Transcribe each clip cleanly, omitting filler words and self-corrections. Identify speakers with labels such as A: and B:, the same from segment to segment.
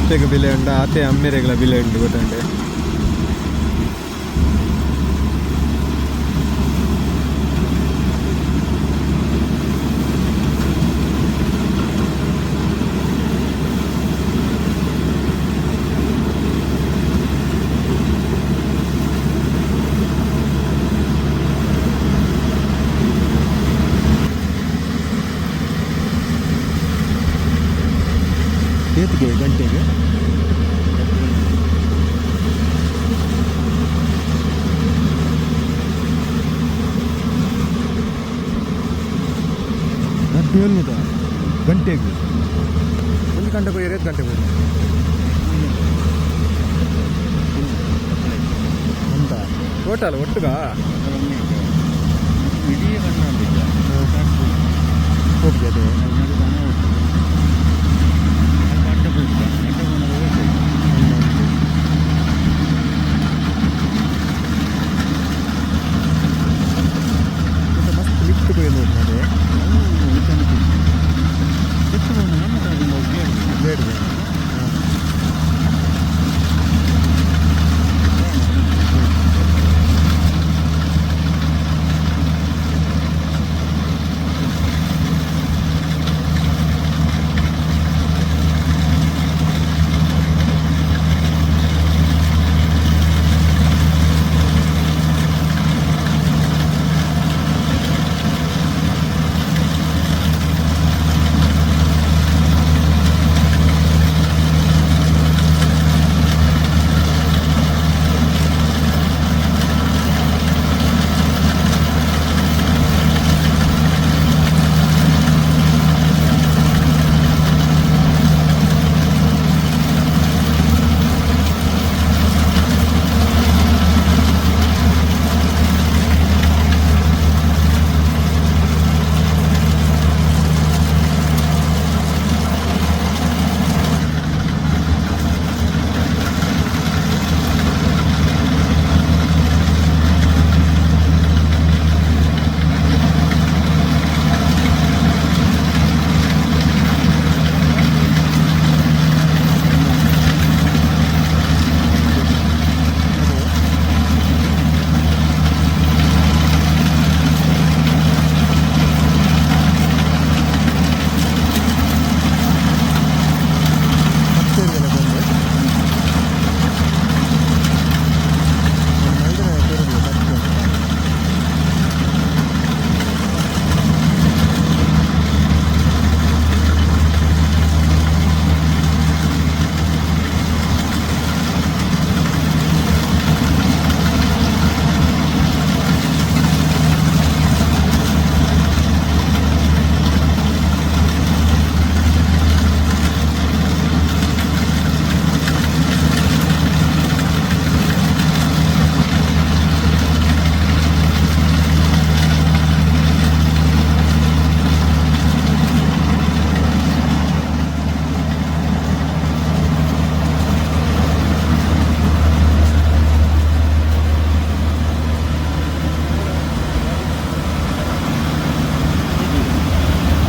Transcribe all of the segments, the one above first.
A: ಅತ್ತೆಗೆ ಬಿಲೆ ಉಂಡು ಆತೆ ಅಮ್ಮೆರೆಗಳ ಬಿಲೆ ಉಂಡು ಗೊತ್ತುಂಡೆ. ಏತಿಗೆ ಗಂಟೆಗೆ 700 ಗಂಟೆಗೆ ಒಂದು ಗಂಟೆ ಹೋಗಿ 2 ಗಂಟೆ ಹೋಗಿ ಅಂತ ಟೋಟಲ್ ಒಟ್ಟುಗ ಹೋಗಿ ಅದೇ. ಮಸ್ತ್ ಲಿಫ್ಟ್ ಅದೇ ಬೇಡ.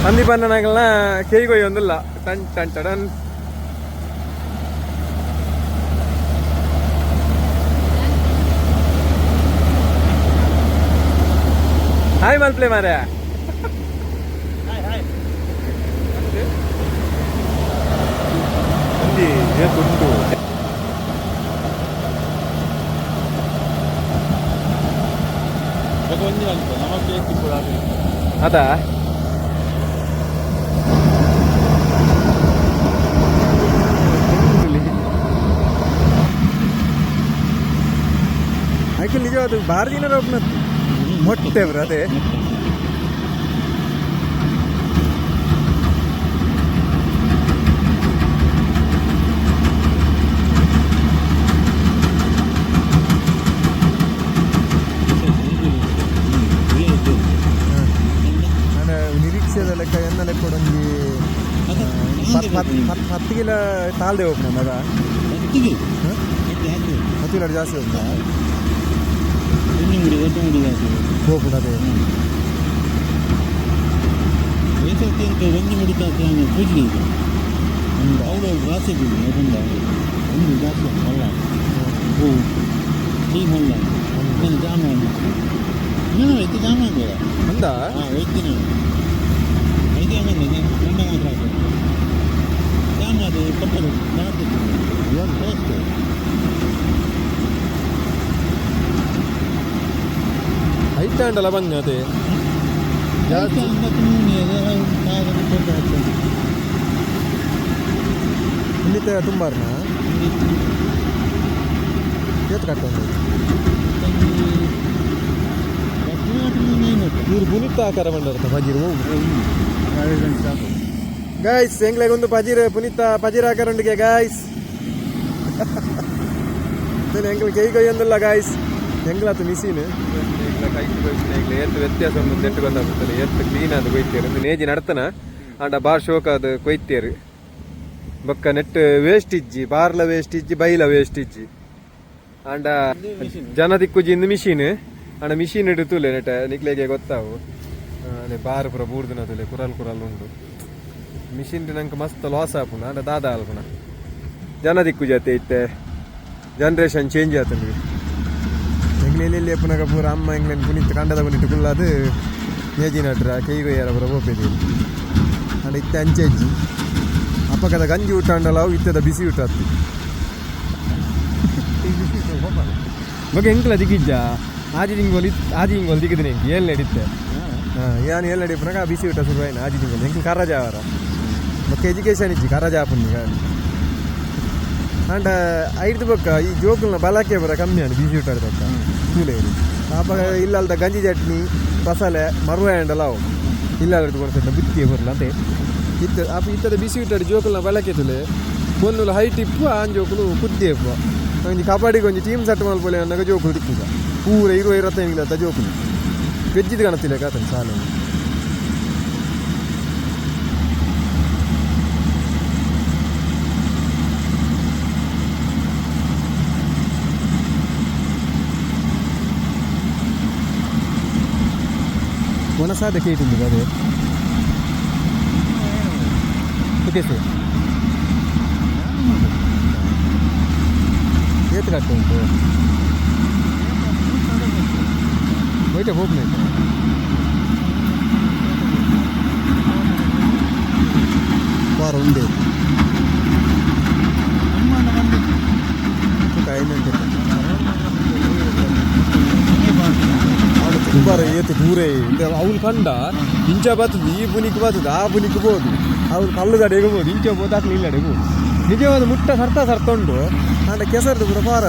A: ಸಂದೀಪಣ್ಣನಾಗಲ್ನ ಕೇಯ್ಗೊಯ್ ಒಂದಿಲ್ಲ ಟನ್ ಟನ್ ಟಡನ್. ಹಾಯ್ ಮಲ್ಪ್ಲೆ ಮಾರ್ರೆ. ಅಂದಿ ಏತುಂಡು ಅದಾ. ಐಕಲ್ ನಿಜ ಅದು ಬಾರಿ ದಿನ ಒಬ್ಬನದ್ದು ಮೊಟ್ಟೆ ಬ್ರ ಅದೇ. ನಾನು ನಿರೀಕ್ಷೆದ ಲೆಕ್ಕ ಎನ್ನ ಲೆಕ್ಕ ಒಂಜಿ 10 ಕಿಲೋ ತಾಳ್ದೆ ಹೋಗ್ನ ಅದ 10 ಕಿಲೋ ಜಾಸ್ತಿ ಹೋಗ್ನ ಹೋಗ್ಬಿಡ ಅದೇ.
B: ಅವ್ರು ರಾಸಿ ಬೀಳು ಒಂದು ಜಾಸ್ತಿ ಮಲ್ಲ ಹೂ ಟೀ ಮಲ್ಲ ನಾನು ಜಾಮ ನಾನು ಐತಿ ಜಾಮ ಬೇಡ.
A: ಅಂದ.
B: ಹಾಂ, ಒಯ್ತೀನಿ ಐದು ಆಮೇಲೆ ಗಂಡ ಮಾತ್ರ ಹಾಕೋದು. ಜಾಮ್ ಅದು ಕೊಟ್ಟರು ಮಾಡ್ತಿತ್ತು ಟೇಸ್ಟ್.
A: ಐತಾಂಡಲ ಬಂಗ ಅದೇ.
B: ಜಾಸ್ತಿ ಅಂಬತ್ತು ನೂನೆ ಅದೆಲ್ಲ ಕಾಗದ ಕೊಟ್ಟು ಹಾಕ್ತೇನೆ.
A: ಇನ್ನಿತ ತುಂಬಾರ್ನ ಏತ್ ಕಟ್ಟೊಂದು? ಇವ್ರು ಪುನಿತ ಆಕಾರ ಬಂಡರ್ತ ಪಜೀರ್ ಹೋಗು. ಗಾಯ್ಸ್, ಎಂಗ್ಲೆಗ್ ಒಂದು ಪಜೀರ್ ಪುನಿತ ಪಜೀರ್ ಆಕಾರ ಉಂಡಿಗೆ ಗಾಯ್ಸ್. ಎಂಗ್ಲ ಕೈ ಕೊಯ್ಯೊಂದಿಲ್ಲ ಗಾಯ್ಸ್, ಎಂಗ್ಲಾತು ಮಿಸಿನ್ ಏತ್ ವ್ಯತ್ಯಾಸ ಉಂಡು ನೆಟ್ಟು ಗೊತ್ತಾಗ್ತದೆ. ಏತ್ ಕ್ಲೀನ್ ಅದು ಕೊಯ್ತೇರು ಒಂದು ನೇಜಿ ನಡ್ತನ ಆಂಡ ಬಾರ್ ಶೋಕ ಅದು ಕೊಯ್ತೇರು. ಬೊಕ್ಕ ನೆಟ್ ವೇಸ್ಟ್ ಇಜ್ಜಿ, ಬಾರ್ಲ ವೇಸ್ಟ್ ಇಜ್ಜಿ, ಬೈಲ ವೇಸ್ಟ್ ಇಜ್ಜಿ. ಆಂಡ ಜನ ದಿಕ್ಕುಜಿ ಇಂದು ಮಿಷಿನ್. ಆಂಡ ಮಿಷಿನ್ ಇಡು ತೂಲೆ ನೆಟ ನಿಕ್ಲೆಗೆ ಗೊತ್ತಾವು. ಅದೇ ಬಾರ್ ಪೂರ ಬೂರ್ದಿನ ತೂಲೆ, ಕುರಲ್ ಕುರಲ್ ಉಂಡು. ಮಿಷಿನ್ ನಂಗೆ ಮಸ್ತ್ ಲಾಸ್ ಆಪುಂಡು. ಆಂಡ ದಾದ ಆಲ್ಪುನ, ಜನ ದಿಕ್ಕುಜಿ ಅತ್ತೆ. ಇತ್ತೆ ಜನ್ರೇಷನ್ ಚೇಂಜ್ ಆತಂಡು. ಎಂಗ್ಲೇಲಿ ಎಲ್ಲಿ ಪುನಗ ಪೂರ ಅಮ್ಮ ಎಂಗ್ಲೇನ್ ಪುನಿತ್ ಕಂಡದ ಪುನಿಟ್ ಕುಲ್ಲಾದು ನೇಜಿ ನಟ್ರ ಕೈಗೊಯ್ಯಾರ ಪೂರ ಪೋಪೆದಿ. ಆಂಡ ಇತ್ತೆ ಅಂಚೆ ಇಜ್ಜಿ. ಅಪ್ಪಕದ ಗಂಜಿ ಊಟ ಅಂಡಲ ಅವು ಇತ್ತದ ಬಿಸಿ ಊಟ ಆತು. ಬೊಕ ಎಂಕ್ಲ ದಿಕ್ಕಿಜ್ಜ ಆಜಿ ತಿಂಗೋಲಿ ಆಜಿ ತಿಂಗೋಲು ದಿಕ್ಕದಿನ ಎಂಕ್ ಏಳು ನಡಿತ್ತೆ. ಹಾಂ, ಯಾನ್ ಏಳು ನಡಿ ಪುನಗ ಬಿಸಿ ಊಟ ಶುರು ಆಯ್ನ. ಆಜಿ ತಿಂಗೋಲು ಎಂಕ್ ಕರಜ ಅವರ ಬೊಕ್ಕ ಎಜುಕೇಶನ್ ಇಜ್ಜಿ, ಕರಜ ಆಪುಂಡು. ಆಂಡ ಐಡ್ದು ಬೊಕ್ಕ ಈ ಜೋಕುಲ್ನ ಬಲಕೆ ಬರ ಕಮ್ಮಿ ಆಂಡ್ ಬಿಸಿ ಊಟ ಬೊಕ್ಕ ತೂಲೇರಿ. ಆಪಗ ಇಲ್ಲಲ್ದ ಗಂಜಿ ಚಟ್ನಿ ಬಸಲೆ ಮರುವ ಆಂಡಲ ಅವು ಇಲ್ಲ ಕೊಡ್ತದೆ ಬುತ್ತಿಯ ಬರಲ್ಲ ಅಂತೆ ಇತ್ತ. ಅಪ್ಪ ಇತ್ತದ ಬಿಸಿ ಊಟ ಜೋಕುಲ್ನ ಬಳಕೆ ತುಲೆ ಪೊನ್ನುಲು ಹೈಟ್ ಇಪ್ಪು, ಆನ್ ಜೋಕುಲು ಕುದ್ದೆ ಇಪ್ಪು. ಒಂಜಿ ಕಬಡ್ಡಿಗೆ ಒಂಜಿ ಟೀಮ್ ಸೆಟ್ ಮಲ್ಪೊಲೆ ಅನ್ನಗ ಜೋಕುಲು ತಿಕ್ಕುಗ. ಪೂರ 20 25 ಜೋಕುಲು ಪೆಜ್ಜಿದ್ ಕಾಣುತ್ತಿಲ್ಲ ಕಾತನ್ ಸಾಲೆ. ಒಣಸಾದ ಕೇಟಿಂದು ಅದೇ. ಓಕೆ ಸರ್, ಏತ್ ಕಟ್ಟು ಉಂಟು? ಹೋಯ್ತೆ ಹೋಗ್ಲಿ. ವಾರ ಉಂಡೆ ತುಂಬಾರ ಏತು ದೂರ ಅವ್ನು ಕಂಡ ಇಂಚ ಬರ್ತದೆ, ಈ ಬುನಿಕ್ ಬರ್ತದೆ, ಆ ಬುನಿಕ್ ಬೋದು. ಅವ್ನು ಕಲ್ಲು ಕಡೆಗೆ ಬೋದು, ಇಂಚ ಬೋದು, ಹಾಕ್ಲಿ ಇಲ್ಲ ಬೋದು. ನಿಜವಾದ ಮುಟ್ಟ ಸರ್ತ ಸರ್ತ ಉಂಟು. ಆಂಡ ಕೆಸರ್ದು ಕೂಡ ಪಾರ.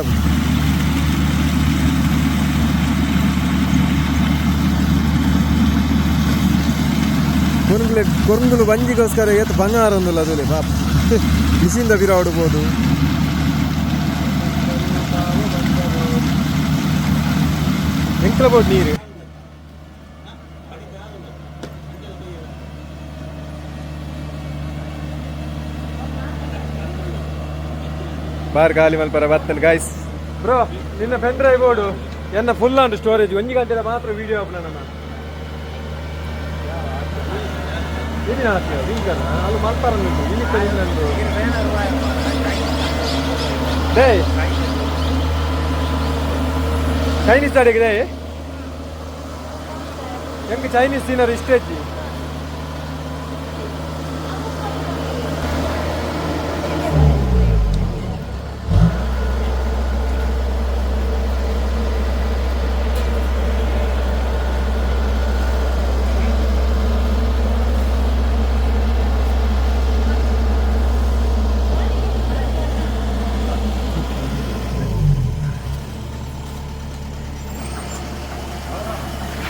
A: ಕೊರಂಗುಲೆ ಕೊರಂಗುಲು ಬಂಜಿಗೋಸ್ಕರ ಏತು ಬಂಗಾರ ಒಂದಿಲ್ಲ ಅದುಲೆ ಪಾಪ. ಬಿಸಿಯಿಂದ ಬಿರಾಡ್ಬೋದು. ಎಂಕ್ಲ ಬೋಟ್ ನೀರು ಬಾರ್ ಗಾಲಿ ಮಲ್ಪರ ಬತ್ತನ್ ಗಾಯ್ಸ್. ಬ್ರೋ, ನಿನ್ನ ಪೆನ್ ಡ್ರೈವ್ ಬೋರ್ಡು ಎನ್ನ ಫುಲ್ ಆಂಡ್ ಸ್ಟೋರೇಜ್. ಒಂಜಿ ಗಂಟೆದ ಮಾತ್ರ ವಿಡಿಯೋ ಅಪ್ಲೋಡ್ ನಮ್ಮ ಏನಿನ ಹಾಕ್ತೀಯ ಲಿಂಕನ್ನ ಅಲ್ಲಿ ಮಲ್ಪರ ಇಲ್ಲಿತ್ತ ನಿನ್ನಂದು ಡೇ ಚೈನೀಸ್ ಅಡಿಗೆ ಹೆಂಗೆ ಚೈನೀಸ್ ತಿನ್ನೋರು ಇಷ್ಟ ಹೆಚ್ಚಿ.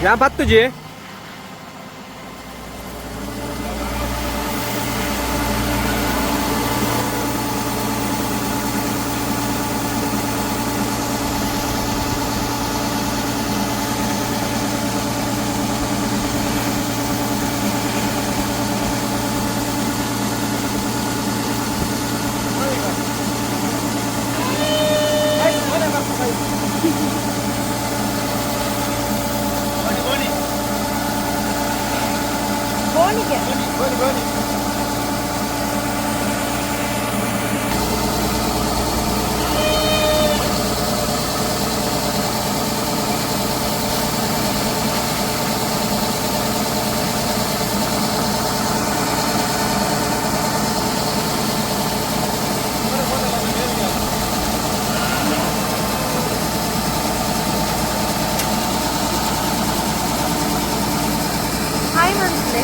A: ಯಾ ಬತ್ತುಜಿ.
C: ಬೋಣಿಗೆ. ಮಾಡ್ಲೆ.